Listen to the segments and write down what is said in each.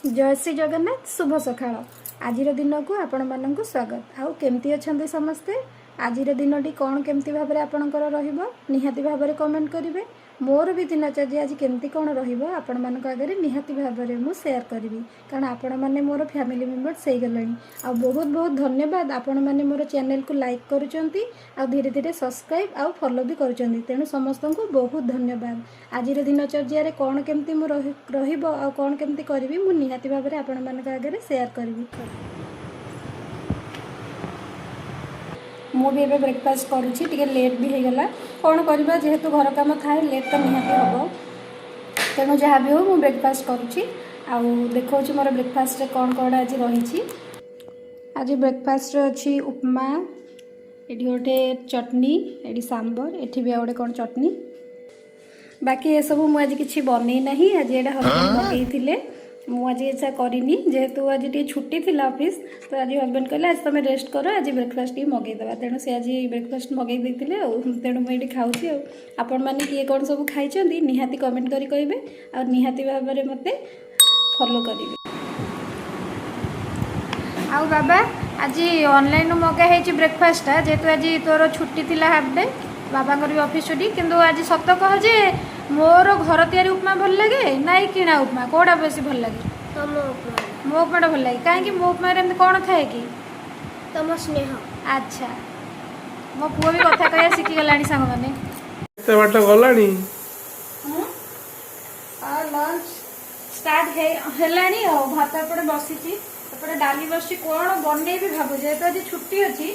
ଜୟ ଶ୍ରୀ ଜଗନ୍ନାଥ। ଶୁଭ ସକାଳ। ଆଜିର ଦିନକୁ ଆପଣମାନଙ୍କୁ ସ୍ୱାଗତ। ଆଉ କେମିତି ଅଛନ୍ତି ସମସ୍ତେ? ଆଜିର ଦିନଟି କ'ଣ କେମିତି ଭାବରେ ଆପଣଙ୍କର ରହିବ, ନିହାତି ଭାବରେ କମେଣ୍ଟ କରିବେ। ମୋର ବି ଦିନଚର୍ଯ୍ୟା ଆଜି କେମିତି କ'ଣ ରହିବ, ଆପଣମାନଙ୍କ ଆଗରେ ନିହାତି ଭାବରେ ମୁଁ ସେୟାର କରିବି, କାରଣ ଆପଣମାନେ ମୋର ଫ୍ୟାମିଲି ମେମ୍ବର୍ସ ହେଇଗଲେଣି। ଆଉ ବହୁତ ବହୁତ ଧନ୍ୟବାଦ, ଆପଣମାନେ ମୋର ଚ୍ୟାନେଲକୁ ଲାଇକ୍ କରୁଛନ୍ତି ଆଉ ଧୀରେ ଧୀରେ ସବସ୍କ୍ରାଇବ୍ ଆଉ ଫଲୋ ବି କରୁଛନ୍ତି। ତେଣୁ ସମସ୍ତଙ୍କୁ ବହୁତ ଧନ୍ୟବାଦ। ଆଜିର ଦିନଚର୍ଯ୍ୟାରେ କ'ଣ କେମିତି ମୁଁ ରହିବ ଆଉ କ'ଣ କେମିତି କରିବି, ମୁଁ ନିହାତି ଭାବରେ ଆପଣମାନଙ୍କ ଆଗରେ ସେୟାର କରିବି। ମୁଁ ବି ଏବେ ବ୍ରେକଫାଷ୍ଟ କରୁଛି। ଟିକେ ଲେଟ୍ ବି ହେଇଗଲା, କ'ଣ କରିବା? ଯେହେତୁ ଘର କାମ ଥାଏ, ଲେଟ୍ ତ ନିହାତି ହେବ। ତେଣୁ ଯାହା ବି ହଉ, ମୁଁ ବ୍ରେକଫାଷ୍ଟ କରୁଛି ଆଉ ଦେଖାଉଛି ମୋର ବ୍ରେକଫାଷ୍ଟରେ କ'ଣ କ'ଣ ଆଜି ରହିଛି। ଆଜି ବ୍ରେକଫାଷ୍ଟରେ ଅଛି ଉପମା, ଏଠି ଗୋଟେ ଚଟନି, ଏଠି ସାମ୍ବର, ଏଠି ବି ଆଉ ଗୋଟେ କ'ଣ ଚଟନି। ବାକି ଏସବୁ ମୁଁ ଆଜି କିଛି ବନେଇ ନାହିଁ। ଆଜି ଏଇଟା ହଜବେଣ୍ଡ ମଗେଇଥିଲେ, ମୁଁ ଆଜି ଇଚ୍ଛା କରିନି। ଯେହେତୁ ଆଜି ଟିକେ ଛୁଟି ଥିଲା ଅଫିସ୍, ତ ଆଜି ହଜବେଣ୍ଡ କହିଲେ, "ଆଜି ତୁମେ ରେଷ୍ଟ କର, ଆଜି ବ୍ରେକଫାଷ୍ଟ ଟିକେ ମଗେଇଦେବା।" ତେଣୁ ସେ ଆଜି ବ୍ରେକଫାଷ୍ଟ ମଗେଇ ଦେଇଥିଲେ ଆଉ ତେଣୁ ମୁଁ ଏଇଠି ଖାଉଛି। ଆଉ ଆପଣମାନେ କିଏ କ'ଣ ସବୁ ଖାଇଛନ୍ତି, ନିହାତି କମେଣ୍ଟ କରି କହିବେ ଆଉ ନିହାତି ଭାବରେ ମୋତେ ଫଲୋ କରିବେ। ଆଉ ବାବା, ଆଜି ଅନଲାଇନ୍ରୁ ମଗା ହେଇଛି ବ୍ରେକଫାଷ୍ଟଟା, ଯେହେତୁ ଆଜି ତୋର ଛୁଟି ଥିଲା ହାଫ୍ ଡେ, ବାବାଙ୍କର ବି ଅଫିସ୍ ଛୁଟି। କିନ୍ତୁ ଆଜି ସତ କହ ଯେ ମୋର ଘର ତିଆରି ଉପମା ଭଲ ଲାଗେ ନା ଏଇ କିଣା ଉପମା, କେଉଁଟା ବେଶୀ ଭଲ ଲାଗେ? ତମ ଉପମା। ମୋ ଉପମାଟା ଭଲ ଲାଗେ। କାହିଁକି? ମୋ ଉପମାରେ ଏମିତି କ'ଣ ଥାଏ କି? ତମ ସ୍ନେହ। ଆଚ୍ଛା, ମୋ ପୁଅ ବି କଥା କହିବା ଶିଖିଗଲାଣି ସାଙ୍ଗମାନେ। କେତେ ବାଟ ଗଲାଣି? ଆଉ ଲଞ୍ଚ ଷ୍ଟାର୍ଟ ହେଲାଣି ଆଉ ଭାତ ଏପଟେ ବସିଛି, ଏପଟେ ଡାଲି ବସିଛି। କ'ଣ ବନେଇବି ଭାବୁଛି। ଯେହେତୁ ଆଜି ଛୁଟି ଅଛି,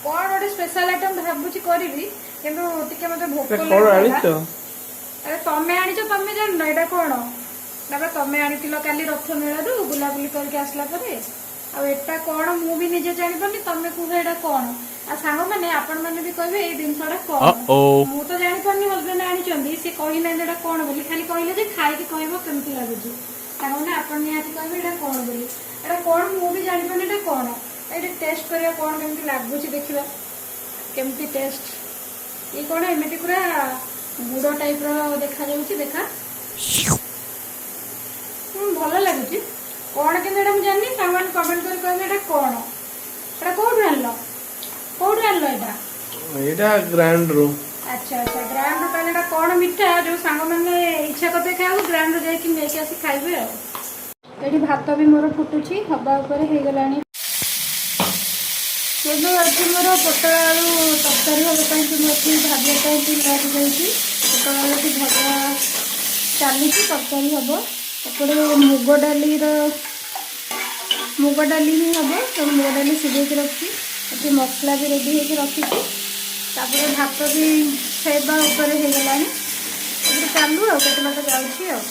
କ'ଣ ଗୋଟେ ସ୍ପେଶାଲ ଆଇଟମ ଭାବୁଛି କରିବି, କିନ୍ତୁ ଟିକେ ମତେ ଭୋକ କଣ ଲାଗିଲା। ଆଣିଛ? ଆରେ, ତମେ ଆଣିଛ, ତମେ ଜାଣିନ ଏଇଟା କ'ଣ? ବାବା, ତମେ ଆଣିଥିଲ କାଲି ରଥ ମେଳାରୁ ବୁଲାବୁଲି କରିକି ଆସିଲା ପରେ। ଆଉ ଏଟା କ'ଣ ମୁଁ ବି ନିଜେ ଜାଣିପାରୁନି। ତମେ କୁହ ଏଇଟା କ'ଣ? ଆଉ ସାଙ୍ଗମାନେ, ଆପଣମାନେ ବି କହିବେ ଏଇ ଜିନିଷଟା କ'ଣ। ମୁଁ ତ ଜାଣିପାରୁନି। ହଜବେଣ୍ଡ ଆଣିଛନ୍ତି, ସେ କହିନାହାନ୍ତି ଏଇଟା କ'ଣ ବୋଲି। ଖାଲି କହିଲେ ଯେ ଖାଇକି କହିବ କେମିତି ଲାଗୁଛି। ସାଙ୍ଗମାନେ, ଆପଣ ନିହାତି କହିବେ ଏଇଟା କ'ଣ ବୋଲି। ଏଇଟା କ'ଣ ମୁଁ ବି ଜାଣିପାରୁନି ଏଇଟା କ'ଣ। ଏଇଠି ଟେଷ୍ଟ କରିବା, କ'ଣ କେମିତି ଲାଗୁଛି ଦେଖିବା, କେମିତି ଟେଷ୍ଟ। ଇଏ କ'ଣ ଏମିତି ପୁରା ଗୁଡ଼ ଟାଇପର ଦେଖାଯାଉଛି? ଦେଖା। ଭଲ ଲାଗୁଛି। କ'ଣ କିନ୍ତୁ ଏଇଟା ମୁଁ ଜାଣିନି। ସାଙ୍ଗମାନେ କମେଣ୍ଟ କରି କହିବେ ଏଇଟା କ'ଣ। ଏଇଟା କୋଉଠୁ ଆଣିଲ? କୋଉଠୁ ଆଣିଲ ଏଇଟା? ଏଇଟା ଗ୍ରାଣ୍ଡ ରୁ। ଆଚ୍ଛା, ଗ୍ରାଣ୍ଡ। ତାହେଲେ ଏଇଟା କ'ଣ ମିଠା? ଯୋଉ ସାଙ୍ଗମାନେ ଇଚ୍ଛା କରିବେ ଖାଇବାକୁ, ଗ୍ରାଣ୍ଡରୁ ଯାଇକି ନେଇକି ଆସି ଖାଇବେ। ଆଉ ଏଠି ଭାତ ବି ମୋର ଫୁଟୁଛି, ହବା ଉପରେ ହେଇଗଲାଣି। କିନ୍ତୁ ଏଠି ମୋର ପୋଟଳ ଆଳୁ ତରକାରୀ ହେବା ପାଇଁ କି ମୁଁ ଏଠି ଭାଜିବା ପାଇଁ କି ଲାଗିଯାଇଛି। ପୋଟଳ ଆଳୁ ଏଠି ଭଜା ଚାଲିଛି, ତରକାରୀ ହେବ। ଏପଟେ ମୁଗ ଡାଲି ହିଁ ହେବ, ତେଣୁ ମୁଗ ଡାଲି ସିଝେଇକି ରଖିଛି। ଏଠି ମସଲା ବି ରେଡ଼ି ହେଇକି ରଖିଛି। ତାପରେ ଭାତ ବି ହେବା ଉପରେ ହେଇଗଲାଣି। ଏପଟେ ଚାଲୁ ଆଉ କେତେ ବାଟ ଯାଉଛି। ଆଉ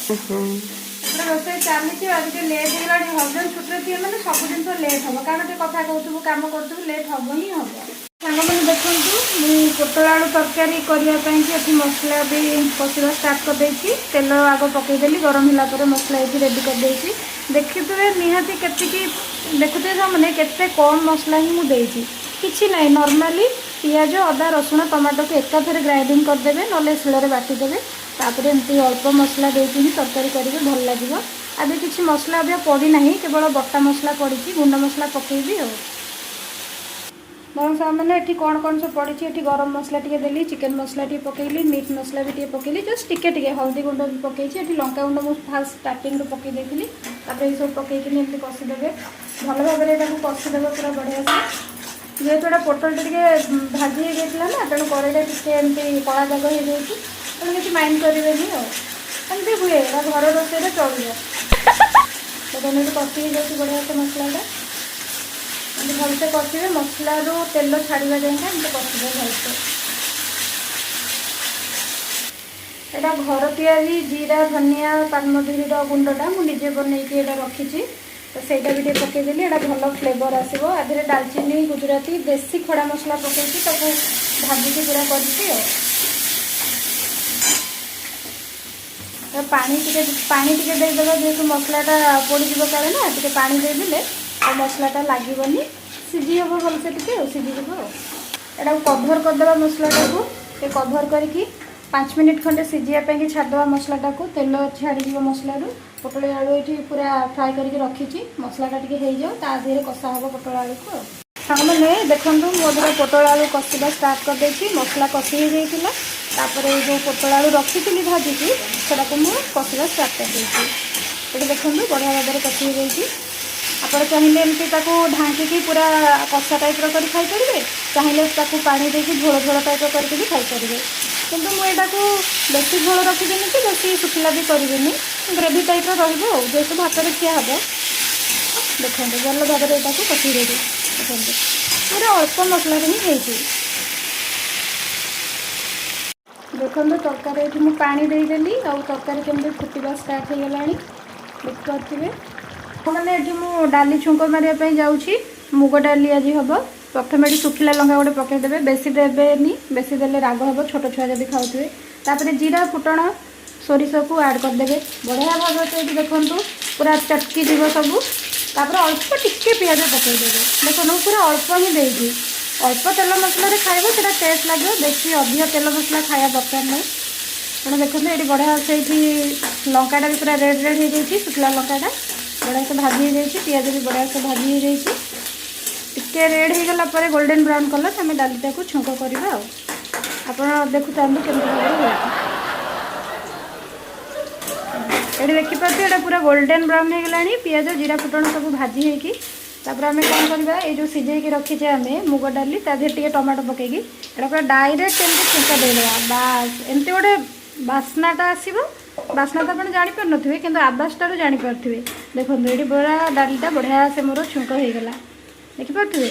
ଏପଟେ ରୋଷେଇ ଚାଲିଛି। ଆଜି ଟିକେ ଲେଟ୍ ହେଇଗଲାଣି। ହଜବେଣ୍ଡ ଛୁଟିରେ ଥିବେ ମାନେ ସବୁ ଜିନିଷ ଲେଟ୍ ହବ, କାରଣ ଟିକେ କଥା କହୁଥିବୁ, କାମ କରୁଥିବୁ, ଲେଟ୍ ହବ ହିଁ ହବ। ସାଙ୍ଗମାନେ ଦେଖନ୍ତୁ, ମୁଁ ପୋଟଳ ଆଳୁ ତରକାରୀ କରିବା ପାଇଁକି ଏଠି ମସଲା ବି କଷିବା ଷ୍ଟାର୍ଟ କରିଦେଇଛି। ତେଲ ଆଗ ପକେଇଦେଲି, ଗରମ ହେଲା ପରେ ମସଲା ଏଠି ରେଡ଼ି କରିଦେଇଛି। ଦେଖିଥିବେ ନିହାତି କେତିକି, ଦେଖୁଥିବେ ସେମାନେ କେତେ କମ୍ ମସଲା ହିଁ ମୁଁ ଦେଇଛି। କିଛି ନାହିଁ, ନର୍ମାଲି ପିଆଜ, ଅଦା, ରସୁଣ, ଟମାଟୋକୁ ଏକାଥରେ ଗ୍ରାଇଣ୍ଡିଙ୍ଗ କରିଦେବେ, ନହେଲେ ଶିଳରେ ବାଟିଦେବେ। ତାପରେ ଏମିତି ଅଳ୍ପ ମସଲା ଦେଇକି ହିଁ ତରକାରୀ କରିବେ, ଭଲ ଲାଗିବ। ଆଜି କିଛି ମସଲା ଏବେ ପଡ଼ିନାହିଁ, କେବଳ ବଟା ମସଲା ପଡ଼ିଛି। ଗୁଣ୍ଡ ମସଲା ପକେଇବି। ଆଉ ମୋର ସାଙ୍ଗମାନେ, ଏଠି କ'ଣ କ'ଣ ସବୁ ପଡ଼ିଛି? ଏଠି ଗରମ ମସଲା ଟିକେ ଦେଲି, ଚିକେନ୍ ମସଲା ଟିକେ ପକେଇଲି, ମିଟ୍ ମସଲା ବି ଟିକେ ପକେଇଲି, ଜଷ୍ଟ ଟିକେ ଟିକେ। ହଳଦୀ ଗୁଣ୍ଡ ବି ପକେଇଛି। ଏଠି ଲଙ୍କା ଗୁଣ୍ଡ ମୁଁ ଫାଷ୍ଟ ଷ୍ଟାର୍ଟିଂରୁ ପକେଇ ଦେଇଥିଲି। ତାପରେ ଏଇସବୁ ପକେଇକିନି ଏମିତି କଷିଦେବେ। ଭଲ ଭାବରେ ଏଟାକୁ କଷିଦେବେ ପୁରା ବଢ଼ିଆ ସେ। ଯେହେତୁ ଏଇଟା ପୋଟଳଟା ଟିକେ ଭାଜି ହେଇଯାଇଥିଲା ନା, ତେଣୁ କଡ଼େଇଟା ଟିକେ ଏମିତି କଳା ଦାଗ ହେଇଯାଇଛି। ତେଣୁ କିଛି ମାଇଣ୍ଡ କରିବେନି। ଆଉ ଏମିତି ହୁଏ, ଏଇଟା ଘର ରୋଷେଇରେ ଚଳିବ। ଦେଖନ୍ତୁ, ଏଠି କଷି ହେଇଯାଉଛି ବଢ଼ିଆ ସେ ମସଲାଟା। ଏମିତି ଭଲସେ କଷିବେ, ମସଲାରୁ ତେଲ ଛାଡ଼ିବା ଯାଏଁକା ଏମିତି କଷିବେ ଭଲସେ। ଏଇଟା ଘର ତିଆରି ଜିରା, ଧନିଆ, ପାନମଧୁରୀର ଗୁଣ୍ଡଟା ମୁଁ ନିଜେ ବନେଇକି ଏଇଟା ରଖିଛି, ତ ସେଇଟା ବି ଟିକେ ପକେଇଦେଲି। ଏଇଟା ଭଲ ଫ୍ଲେଭର ଆସିବ। ଆ ଦେହରେ ଡାଲଚିନି, ଗୁଜୁରାତି, ଦେଶୀ ଖଡ଼ା ମସଲା ପକେଇକି ତାକୁ ଭାଜିକି ପୁରା କରିଛି। ଆଉ ତ ପାଣି ଟିକେ ଦେଇଦେବା, ଯେହେତୁ ମସଲାଟା ପୋଡ଼ିଯିବ କାଳେ ନା, ଟିକେ ପାଣି ଦେଇଦେଲେ ଆଉ ମସଲାଟା ଲାଗିବନି, ସିଝି ହେବ ଭଲସେ ଟିକେ ଆଉ ସିଝିଯିବ। ଆଉ ଏଟାକୁ କଭର କରିଦେବା ମସଲାଟାକୁ ଟିକେ କଭର କରିକି। 5 ମିନିଟ୍ ଖଣ୍ଡେ ସିଝିବା ପାଇଁକି ଛାଡ଼ିଦେବା ମସଲାଟାକୁ। ତେଲ ଛାଡ଼ିଯିବ ମସଲାରୁ। ପୋଟଳ ଆଳୁ ଏଇଠି ପୁରା ଫ୍ରାଏ କରିକି ରଖିଛି। ମସଲାଟା ଟିକେ ହେଇଯାଉ, ତା ଦେହରେ କଷା ହେବ ପୋଟଳ ଆଳୁକୁ। ଆଉ ସାଙ୍ଗମାନେ, ଦେଖନ୍ତୁ, ମୁଁ ଅବିକା ପୋଟଳ ଆଳୁ କଷିବା ଷ୍ଟାର୍ଟ କରିଦେଇଛି। ମସଲା କଷି ହେଇଯାଇଥିଲା। ତାପରେ ଏଇ ଯେଉଁ ପୋଟଳ ଆଳୁ ରଖିଥିଲି ଭାଜିକି, ସେଟାକୁ ମୁଁ କଷିବା ଷ୍ଟାର୍ଟ କରିଦେଇଛି। ଏଠି ଦେଖନ୍ତୁ, ବଢ଼ିଆ ଭାବରେ କଷି ହେଇଯାଇଛି। ଆପଣ ଚାହିଁଲେ ଏମିତି ତାକୁ ଢାଙ୍କିକି ପୁରା କଷା ଟାଇପ୍ର କରି ଖାଇପାରିବେ, ଚାହିଁଲେ ତାକୁ ପାଣି ଦେଇକି ଝୋଳ ଝୋଳ ଟାଇପ୍ର କରିକି ବି ଖାଇପାରିବେ। କିନ୍ତୁ ମୁଁ ଏଇଟାକୁ ବେଶୀ ଝୋଳ ରଖିବିନି କି ବେଶୀ ଶୁଖିଲା ବି କରିବିନି। ଗ୍ରେଭି ଟାଇପ୍ର ରହିବ ଆଉ, ଯେହେତୁ ଭାତରେ ଖିଆ ହେବ। ଦେଖନ୍ତୁ, ଭଲ ଭାବରେ ଏଇଟାକୁ କଷି ଦେବି। ଦେଖନ୍ତୁ, ପୁରା ଅଳ୍ପ ମସଲାରେ ହିଁ ହେଇଛି। ଦେଖନ୍ତୁ, ତରକାରୀ ଏଇଠି ମୁଁ ପାଣି ଦେଇଦେଲି ଆଉ ତରକାରୀ କେମିତି ଫୁଟିବା ଷ୍ଟାର୍ଟ ହେଇଗଲାଣି, ଦେଖିପାରୁଥିବେ। ମାନେ ଏଠି ମୁଁ ଡାଲି ଛୁଙ୍କ ମାରିବା ପାଇଁ ଯାଉଛି। ମୁଗ ଡାଲି ଆଜି ହେବ। ପ୍ରଥମେ ଏଠି ଶୁଖିଲା ଲଙ୍କା ଗୋଟେ ପକାଇଦେବେ। ବେଶୀ ଦେବେନି, ବେଶୀ ଦେଲେ ରାଗ ହେବ, ଛୋଟ ଛୁଆ ଯଦି ଖାଉଥିବେ। ତାପରେ ଜିରା, ଫୁଟଣ, ସୋରିଷକୁ ଆଡ଼୍ କରିଦେବେ। ବଢ଼ିଆ ଭାବରେ ଏଠି ଦେଖନ୍ତୁ, ପୁରା ଚଟକି ଯିବ ସବୁ। ତାପରେ ଅଳ୍ପ ଟିକେ ପିଆଜ ପକାଇଦେବେ। ଦେଖନ୍ତୁ, ମୁଁ ପୁରା ଅଳ୍ପ ହିଁ ଦେଇଛି। ଅଳ୍ପ ତେଲ ମସଲାରେ ଖାଇବ, ସେଇଟା ଟେଷ୍ଟ ଲାଗିବ। ବେଶୀ ଅଧିକ ତେଲ ମସଲା ଖାଇବା ଦରକାର ନାହିଁ। ଆପଣ ଦେଖନ୍ତୁ, ଏଠି ବଢ଼ିଆ ସେଇଠି ଲଙ୍କାଟା ବି ପୁରା ରେଡ଼୍ ରେଡ଼୍ ହେଇଯାଇଛି। ଶୁଖିଲା ଲଙ୍କାଟା ବଢ଼ିଆ ସେ ଭାଜି ହେଇଯାଇଛି। ପିଆଜ ବି ବଢ଼ିଆ ସେ ଭାଜି ହେଇଯାଇଛି। ଟିକେ ରେଡ଼୍ ହେଇଗଲା ପରେ, ଗୋଲ୍ଡେନ୍ ବ୍ରାଉନ୍ କଲର୍, ଆମେ ଡାଲିଟାକୁ ଛୁଙ୍କ କରିବା। ଆଉ ଆପଣ ଦେଖୁଥାନ୍ତୁ କେମିତି ଭାବରେ ହେଉଛି। ଏଠି ଦେଖିପାରୁଥିବେ, ଏଇଟା ପୁରା ଗୋଲ୍ଡେନ୍ ବ୍ରାଉନ୍ ହେଇଗଲାଣି, ପିଆଜ, ଜିରା, ଫୁଟଣ ସବୁ ଭାଜି ହେଇକି। ତାପରେ ଆମେ କ'ଣ କରିବା? ଏଇ ଯେଉଁ ସିଝେଇକି ରଖିଛେ ଆମେ ମୁଗ ଡାଲି, ତା ଦେହରେ ଟିକେ ଟମାଟୋ ପକେଇକି ଏଇଟା ପୁରା ଡାଇରେକ୍ଟ ଏମିତି ଛୁଙ୍କ ଦେଇଦେବା। ବାସ୍, ଏମିତି ଗୋଟେ ବାସ୍ନାଟା ଆସିବ। ବାସ୍ନା ତ ଆପଣ ଜାଣିପାରୁନଥିବେ, କିନ୍ତୁ ଆବାଜଟାରୁ ଜାଣିପାରୁଥିବେ। ଦେଖନ୍ତୁ, ଏଇଠି ପୁରା ଡାଲିଟା ବଢ଼ିଆ ସେ ମୋର ଛୁଙ୍କ ହେଇଗଲା, ଦେଖିପାରୁଥିବେ।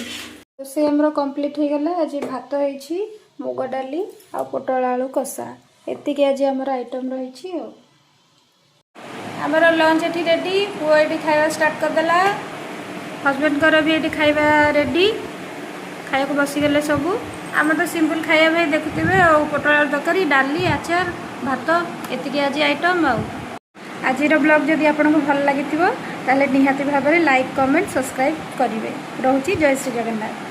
ରୋଷେଇ ଆମର କମ୍ପ୍ଲିଟ୍ ହେଇଗଲା। ଆଜି ଭାତ ହେଇଛି, ମୁଗ ଡାଲି ଆଉ ପୋଟଳ ଆଳୁ କଷା। ଏତିକି ଆଜି ଆମର ଆଇଟମ୍ ରହିଛି। ଆଉ ଆମର ଲଞ୍ଚ ଏଠି ରେଡ଼ି। ପୁଅ ଏଠି ଖାଇବା ଷ୍ଟାର୍ଟ କରିଦେଲା। ହଜବେଣ୍ଡଙ୍କର ବି ଏଠି ଖାଇବା ରେଡ଼ି, ଖାଇବାକୁ ବସିଗଲେ ସବୁ। ଆମର ତ ସିମ୍ପଲ୍ ଖାଇବା ଭାଇ, ଦେଖୁଥିବେ ଆଉ, ପୋଟଳ ଆଳୁ ତରକାରୀ, ଡାଲି, ଆଚାର, ଭାତ, ଏତିକି ଆଜି ଆଇଟମ୍। ଆଉ ଆଜିର ବ୍ଲଗ୍ ଯଦି ଆପଣଙ୍କୁ ଭଲ ଲାଗିଥିବ, ତାହେଲେ ନିହାତି ଭାବରେ ଲାଇକ୍, କମେଣ୍ଟ, ସବସ୍କ୍ରାଇବ୍ କରିବେ। ରହୁଛି, ଜୟ ଶ୍ରୀ ଜଗନ୍ନାଥ।